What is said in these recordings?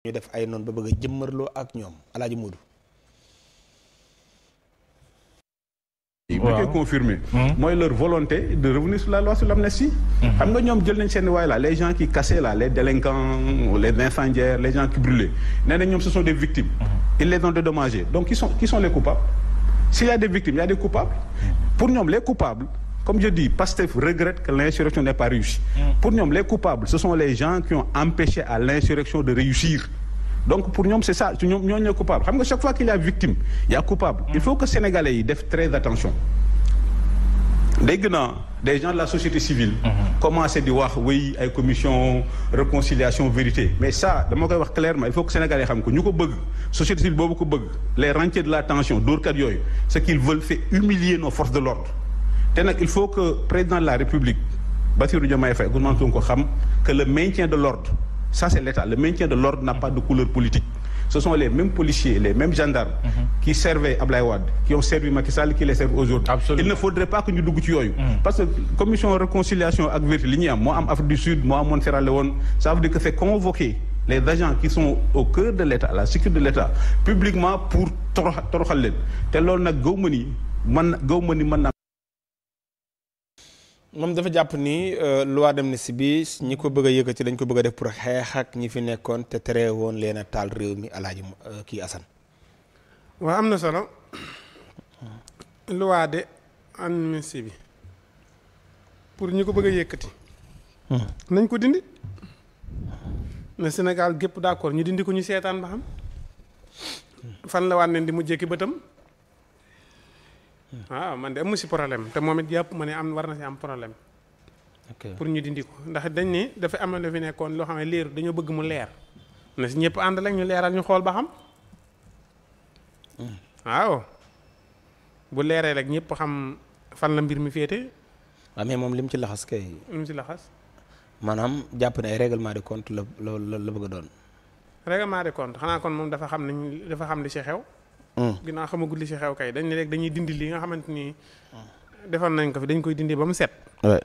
ñu def ay noonu ba bëgg a jëmmarloo ak ñoom Alaaji Moodu. bi koy confirmer mooy leur volonté de revenir sur la loi sur l'amnistie. xam nga ñoom jël nañ seen waay là les gens qui cassaient là les délinquants les incendiaires les gens qui brûlaient nee na ñoom ce sont des victimes. ils les ont dédommagés donc qui sont les coupables. s'il y a des victimes il y a des coupables. pour ñoom les coupables comme je dis Pastef regrette que l'insurrection n'ait pas réussi. pour ñoom les coupables ce sont les gens qui ont empêché à l'insurrection de réussir. donc pour ñoom c'est ça ñoom ñoo ñooy coupable xam nga chaque fois qu'il y a victime il y a coupable. il faut que sénégalais yi def très attention. dégg naa des gens de la société civile. commencé di wax oui ay commission réconciliation vérité mais ça dama koy wax clairement il faut que sénégalais xam ko ñu ko bëgg société civile boobu ko bëgg les rentiers de la tension dóorkat yooyu ce qu'ils veulent c'est humilier nos forces de l'ordre te nag il faut que président de la république Bassirou Diomaye Faye Ousmane Sonko xam que le maintien de l'ordre ça c'est l'État le maintien de l'ordre n'a pas de couleur politique ce sont les mêmes policiers les mêmes gendarmes qui servaient Ablaye Wade qui ont servi Macky Sall qui les servent aujourd'hui. Absolument. Il ne faudrait pas que ñu dugg ci yooyu parce que commission réconciliation ak vérité li ñuy am moo am Afrique du Sud moo amoon Sierra Leone ça veut dire que c'est convoquer les agents qui sont au cœur de l'État la sécurité de l'État publiquement pour toroxal leen te loolu nag gaw ma ni mën na moom dafa jàpp ni loi d'amnistie bi ñi ko bëgg a yëkkati dañ ko bëgg a def pour xeex ak ñi fi nekkoon te tere woon leen a taal réew mi Alaaji kii Assane. waaw am na solo loi d'amnistie bi pour ñi ko bëgg a yëkkati. nañ ko dindi. na Sénégal gépp d'accord ñu dindi ko ñu seetaan ba xam fan la waat ne di mujjee ki bëtam. waaw man de amu si problème te moom it jàpp ma ne war na si am problème. pour ñu dindi ko ndax dañ ne dafa am na fi nekkoon loo xam ne leer dañoo bëgg mu leer na si ñëpp ànd lañ ñu leeral ñu xool ba xam. waaw bu leeree rek ñëpp xam fan la mbir mi féete. waaw mais moom lim ci laxas kay. lim ci laxas. maanaam jàpp ne ay règlement de compte la bëgg a doon. règlement de compte xanaa kon moom dafa xam li si xew. ginnaaw xamagul li si xew kay dañ ne rek dañuy dindi li nga xamante ni defoon nañ ko fi dañ koy dindi ba mu set.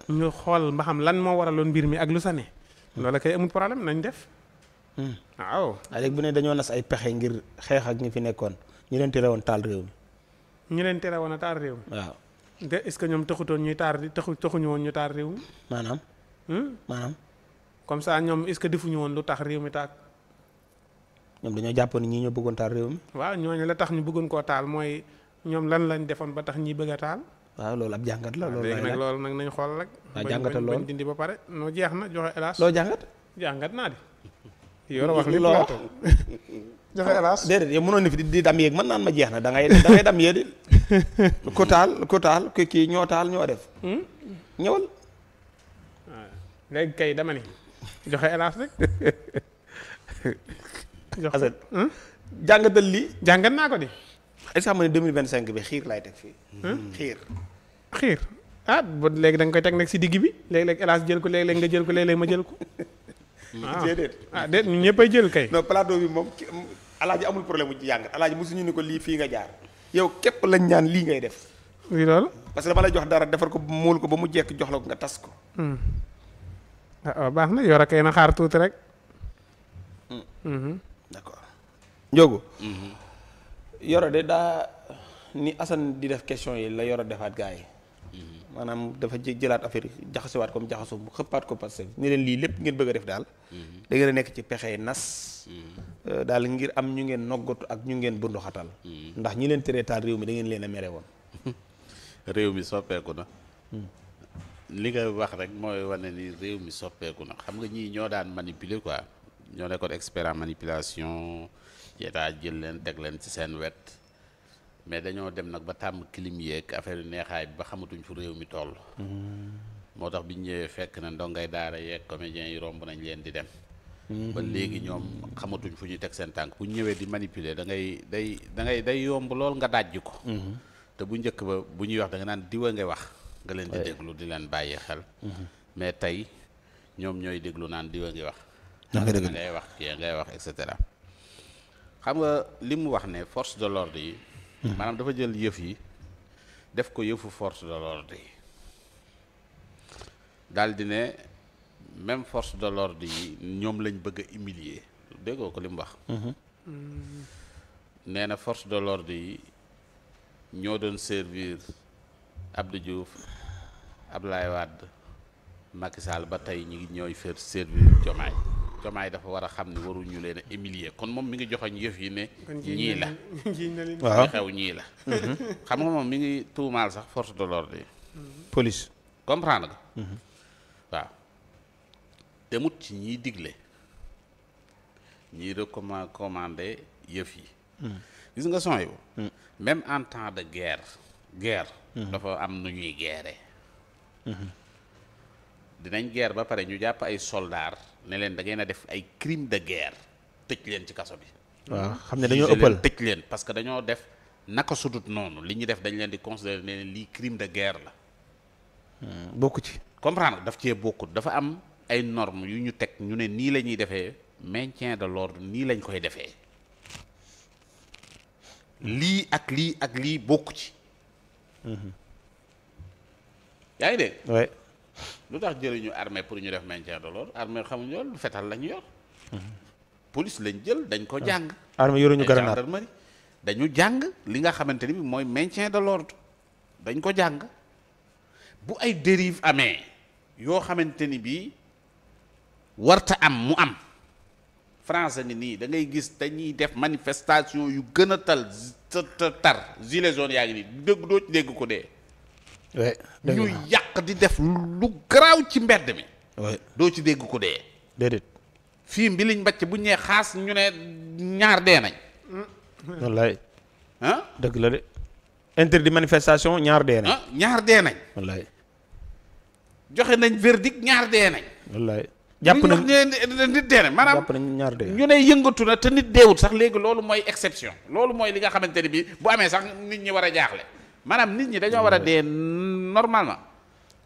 ñu xool ba xam lan moo waraloon mbir mi ak lu sa ne. loola kay amul problème nañ def. waaw. léegi bu ne dañoo nas ay pexe ngir xeex ak ñi fi nekkoon ñu leen tere woon taal réew mi. ñu leen tere woon a taal réew mi. waaw. te est-ce que ñoom taxutoon ñuy taal taxuñu woon ñu taal réew mi. maanaam. comme ça ñoom est-ce que defuñu woon lu tax réew mi taal. ñoom dañoo jàppoon ni ñii ñoo bëggoon taal réew mi. waaw ñooñu la tax ñu bëggoon koo taal mooy ñoom lan lañ defoon ba tax ñi bëgg a taal. waaw loolu ab jàngat la. léegi nag loolu nag nañ xool rek. waaw jàngatal loolu bañ dindi ba pare noo jeex na joxe hélas. loo jàngat. jàngat naa di. yor wax li plateau. joxe hélas. déedéet yow mënoon na fi di dam yéeg mën naan ma jeex na da ngay dam yee di. ku taal kii ñoo taal ñoo def. ñëwal. waaw léegi kay dama ni joxe hélas rek. Assane jàngatal lii. jàngat naa ko di. est-ce que xam nga ne 2025 bi xiir laay teg fii. xiir. ah ba léegi da nga koy teg nag si digg bi léeg-léeg hélas jël ko léeg-léeg nga jël ko léeg-léeg ma jël ko. déet ñu ñëppay jël kay. non plateau bi moom alaaji amul problème mu ci jàngat alaaji mosuñu ni ko lii fii nga jaar. yow képp lañ ñaan lii ngay def. lii loolu. parce que dama lay jox dara defar ko muul ko ba mu jekk jox la ko nga tas ko. waaw baax na yor a kay na xaar tuuti rek. d'accord Ndiogou. Yoro de daa ni Assane di def question yi la Yoro defaat gars yi. maanaam dafa jëlaat affaire yi jaxasewaat comme jaxasoo mu xëppaat ko parce que ni leen lii lépp ngeen bëgg a def daal. da ngeen a nekk ci pexe nas. daal ngir am ñu ngeen noggatu ak ñu ngeen bunduxatal. ndax ñi leen teree taal réew mi da ngeen leen a mere woon. réew mi soppeeku na. li nga wax rek mooy wane ni réew mi soppeeku na xam nga ñii ñoo daan manipuler quoi. ñoo nekkoon expert en manipulation état jël leen teg leen ci seen wet mais dañoo dem nag ba tàmm clim yeeg affaire yu neexaay bi ba xamatuñ fu réew mi toll. moo tax bi ñu ñëwee fekk na ndongay daara yeeg comédiens yi romb nañ leen di dem. ba léegi ñoom xamatuñ fu ñuy teg seen tànk bu ñu ñëwee di manipuler day yomb lool nga dajj ko. te bu njëkk ba bu ñuy wax da nga naan diwa ngay wax. nga leen di déglu di leen bàyyi xel. mais tey ñoom ñooy déglu naan diwa ngi wax. ngay wax kii ngay wax et cetera xam nga li mu wax ne force de l'ordre yi maanaam dafa jël yëf yi def ko yëfu force de l'ordre yi daal di ne même force de l'ordre yi ñoom lañ bëgg a humilier déggoo ko li mu wax. nee na force de l'ordre yi ñoo doon servir Abdou Diouf Abdoulaye Wade Macky Sall ba tey ñu ngi ñooy faire servir Diomaye dafa war a xam ne waruñu leen a humilier kon moom mi ngi joxoñ yëf yi ne ñii la waaw xew ñii la xam nga moom mi ngi tuumaal sax force de l'ordre yi police comprendre nga waaw demut ci ñiy digle ñiy recommandé yëf yi gis nga son yu même en temps de guerre dafa am nu ñuy guerre dinañ guerre ba pare ñu jàpp ay soldats ne leen da ngeen a def ay crime de guerre tëj leen ci kaso bi waaw xam ne dañoo ëppal tëj leen parce que dañoo def naka sudut noonu li ñu def dañ leen di considérer ne lii crime de guerre la bokku ci comprendre daf cee bokkut dafa am ay normes yu ñu teg ñu ne nii la ñuy defee maintien de l'ordre nii lañ koy defee lii ak lii bokku ci yaa ngi dégg ouais lu tax jëluñu armée pour ñu def maintien de l'ordre armée xamuñu loolu fetal lañu yor police lañ jël dañ ko jàng armée yoruñu grenade gendarmerie dañu jàng li nga xamante ni bi mooy maintien de l'ordre dañ ko jàng bu ay dérive amee yoo xamante ni bii warta am mu am France ni nii da ngay gis dañuy def manifestation yu gën a tar gilets jaunes yaa ngi nii dégg doo ci dégg ko dee ñu yàq di def lu garaaw ci mbedd mi doo ci dégg ko dee déedéet fii mbiliñ mbàcc bu ñee xaas ñu ne ñaar dee nañ wallaay ah dëgg la de interdit manifestation ñaar dee nañ ñaar dee nañ wallaay joxe nañ verdict ñaar dee nañ wallaay jàpp nañ nit dee nañ maanaam jàpp nañ ñaar dee ñu ne yëngatu na te nit deewut sax léegi loolu mooy exception loolu mooy li nga xamante ni bii bu amee sax nit ñi war a jaaxle maanaam nit ñi dañoo war a dee normalement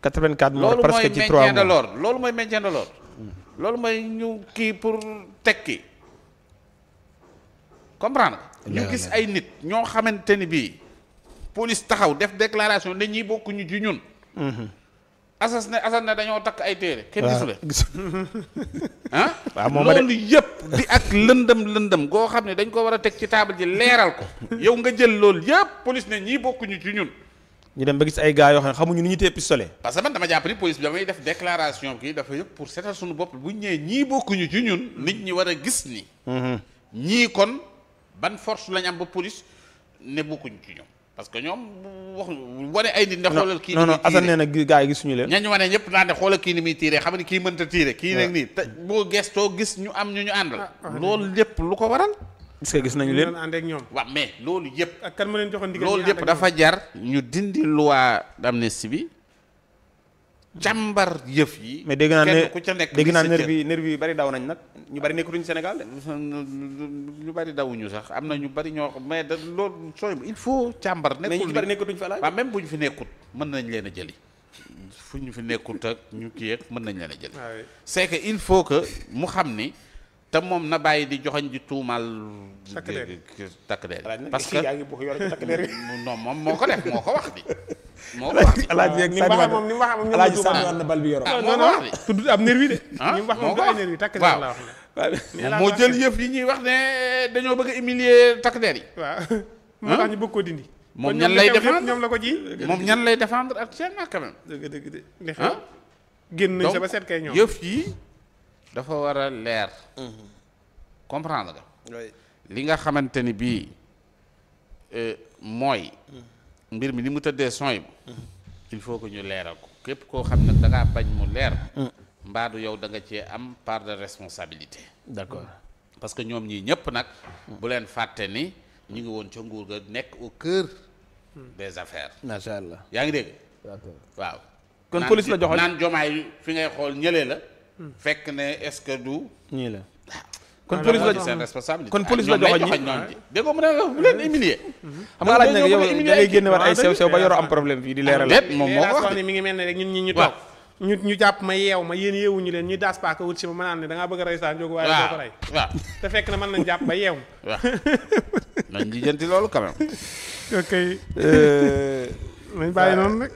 84 morts loolu presque mooy ci 3 mois maintien de l'ordre loolu mooy maintien de l'ordre loolu mooy ñu kii pour tekki comprendre ñu gis ay nit ñoo xamante ni bii police taxaw def déclaration ne ñi bokkuñu ci ñun asas ne dañoo takk ay téere kenn gisu leen ah waaw moom loolu yëpp di ak lëndëm goo xam ne dañ ko war a teg ci table ji leeral ko yow nga jël loolu yëpp police ne ñii bokkuñu ci ñun ñu dem ba gis ay gars yoo xam ne xamuñu ni ñu tee pistolet parce que man dama jàpp ni police bi damay def déclaration kii dafa yëpp pour seetal suñu bopp bu ñu ñëwee ñii bokkuñu ci ñun nit ñi war a gis ni ñii kon ban force lañ am ba police ne bokkuñu ci ñoom parce que ñoom wax wane ay nit ne xoolal kii non Assane nee na gars yi gisuñu leen ñañu wane ñëpp naan ne xoolal kii ni muy tiiree xam ne kii mënta tiire kii nag nii te boo gestoo gis ñu am ñu àndal loolu lépp lu ko waral est-ce que gis nañu leen ànd ak ñoom waaw mais loolu yëpp ak kan ma leen joxoon ndigal loolu yëpp dafa jar ñu dindi loi d'amnistie bi càmbar yëf yi mais dégg naa ne ku ca nekk dégg naa nervi yi bari daw nañ nag ñu bari nekkatuñu Sénégal de ñu bari dawuñu sax am na ñu bari ñoo mais da loolu sooy il faut càmbar mais ñu bari nekkatuñu fa laaj waaw même bu ñu fi nekkut mën nañ leen a jëli fu ñu fi nekkut ak ñu kii ak mën nañ leen a jëli c'est que il faut que mu xam ni te moom na bàyyi di joxañ di tuumal takk der parce que non moom moo ko def moo ko wax di moo ko wax di alaaji ni mu wax moom alaaji sànni woon na bal bi yoro moo ko wax di tudd ab nervi de ni mu wax moom moo ko ay wax nervi takk der la wax moom moo jël yëf yi ñuy wax ne dañoo bëgg a humilier takk der yi waaw moo tax ñu bëgg koo dindi moom ñan lay défendre ñoom la ko ji moom ñan lay défendre actuellement quand même dëgg de li xew génn nañ sa ba seet kay ñoom yëf yi dafa war a leer comprendre nga li nga xamante ni bii mooy mbir mi ni mu tëddee sooy il faut que ñu leeral ko képp koo xam ne da ngaa bañ mu leer mbaadu yow da nga cee am part de responsabilité d'accord parce que ñoom ñii ñëpp nag bu leen fàtte ni ñu ngi woon ca nguur ga nekk au cœur des affaires macha allah yaa ngi dégg d'accord waaw kon police la joxoon naan jomaay fi ngay xool ñëlee la fekk ne est-ce que du ñii la kon police la seen responsabilité kon police la joxoon ñi ñoom ji dégg nga mu ne bu leen humilier xam nga laaj nag yow da ngay génne war ay sew ba yoroo am problème fii di leeral déet moom moo ko wax ni mi ngi mel ne rek ñun ñi ñu toog ñu jàpp ma yeew ma yéen yeewuñu leen ñu daas paaka wut si ma naan ne da ngaa bëgg a rey saa njóogu waaye doo ko rey waaw te fekk na mën nañ jàpp ba yeew waaw nañ lijjanti loolu quand même ok nañ bàyyi noonu rek